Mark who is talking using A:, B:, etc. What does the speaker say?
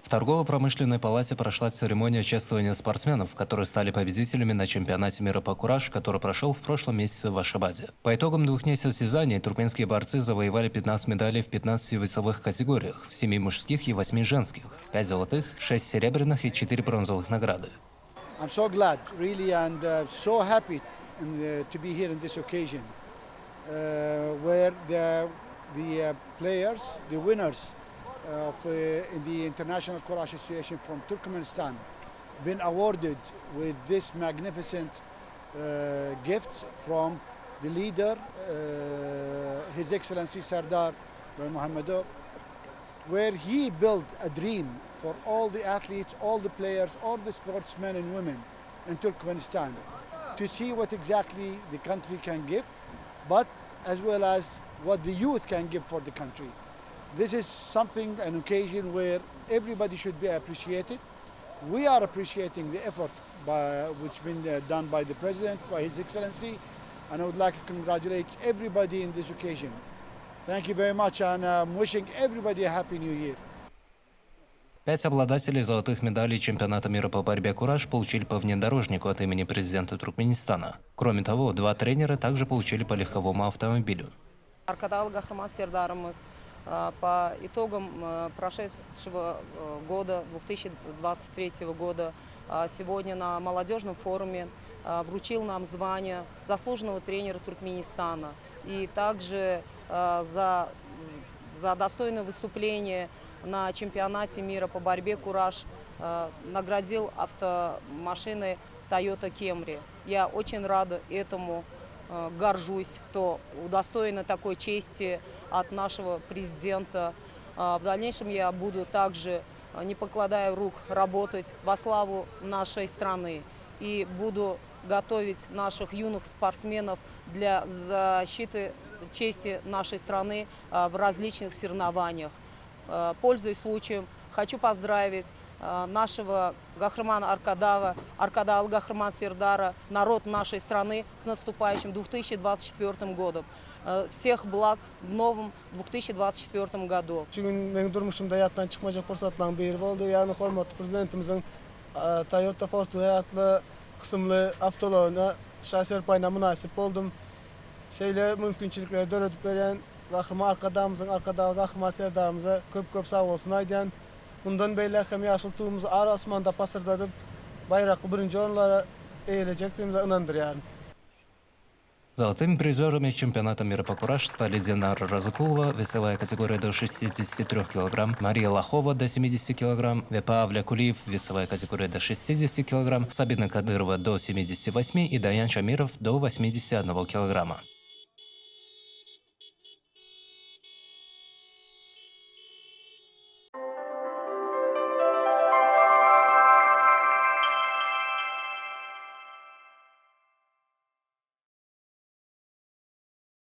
A: В торгово-промышленной палате прошла церемония чествования спортсменов, которые стали победителями на чемпионате мира по кураш, который прошел в прошлом месяце в Ашхабаде. По итогам двух дней состязаний туркменские борцы завоевали 15 медалей в 15 весовых категориях, в 7 мужских и 8 женских, 5 золотых, 6 серебряных и 4 бронзовых награды.
B: I'm so glad, really, and so happy to be here in this occasion, where the players, the winners of in the International Kurash Association from Turkmenistan, been awarded with this magnificent gift from the leader, His Excellency Sardar Berdimuhamedov, where he built a dream for all the athletes, all the players, all the sportsmen and women in Turkmenistan to see what exactly the country can give, but as well as what the youth can give for the country. This is something, an occasion where everybody should be appreciated. We are appreciating the effort which been done by the President, by His Excellency, and I would like to congratulate everybody in this occasion. Thank you very much, and I'm wishing everybody a Happy New Year.
A: Пять обладателей золотых медалей чемпионата мира по борьбе «Кураш» получили по внедорожнику от имени президента Туркменистана. Кроме того, два тренера также получили по легковому автомобилю.
C: Arkadagly Gahryman Serdarymyz по итогам прошедшего года, 2023 года, сегодня на молодежном форуме вручил нам звание заслуженного тренера Туркменистана. И также за достойное выступление на чемпионате мира по борьбе «Кураш» наградил автомашиной Toyota Camry. Я очень рада этому, горжусь, что удостоена такой чести от нашего президента. В дальнейшем я буду также, не покладая рук, работать во славу нашей страны и буду готовить наших юных спортсменов для защиты чести нашей страны в различных соревнованиях. Пользуясь случаем, хочу поздравить нашего Gahrymana Arkadaga, Arkadagly Gahryman Serdara, народ нашей страны с наступающим 2024 годом. Всех благ в новом 2024 году.
D: Şu gün meniň durmuşymda ýatdan çykmajak pursatlaryň biri boldy. Ýagny hormatly prezidentimiziň Toyota Fortuner atly kysymly awtoulagyna şa serpaýyna mynasyp boldum. Şeýle mümkinçilikleri döredip berýän Gahryman Arkadagymyzyň Arkadagly Gahryman Serdarymyza köp-köp sag bolsun aýdýan. Mundan beýläk hem ýaşyl tugumyzy ar asmanda pasyrdadyp, baýrakly birinji orunlara eýelejekdigimize ynandyrýaryn.
A: Золотыми призерами чемпионата мира по кураш стали Динара Разыкулова, весовая категория до 63 кг, Мария Лохова до 70 кг, Вепавля Кулиев, весовая категория до 60 кг, Сабина Кадырова до 78 и Даян Шамиров до 81 кг.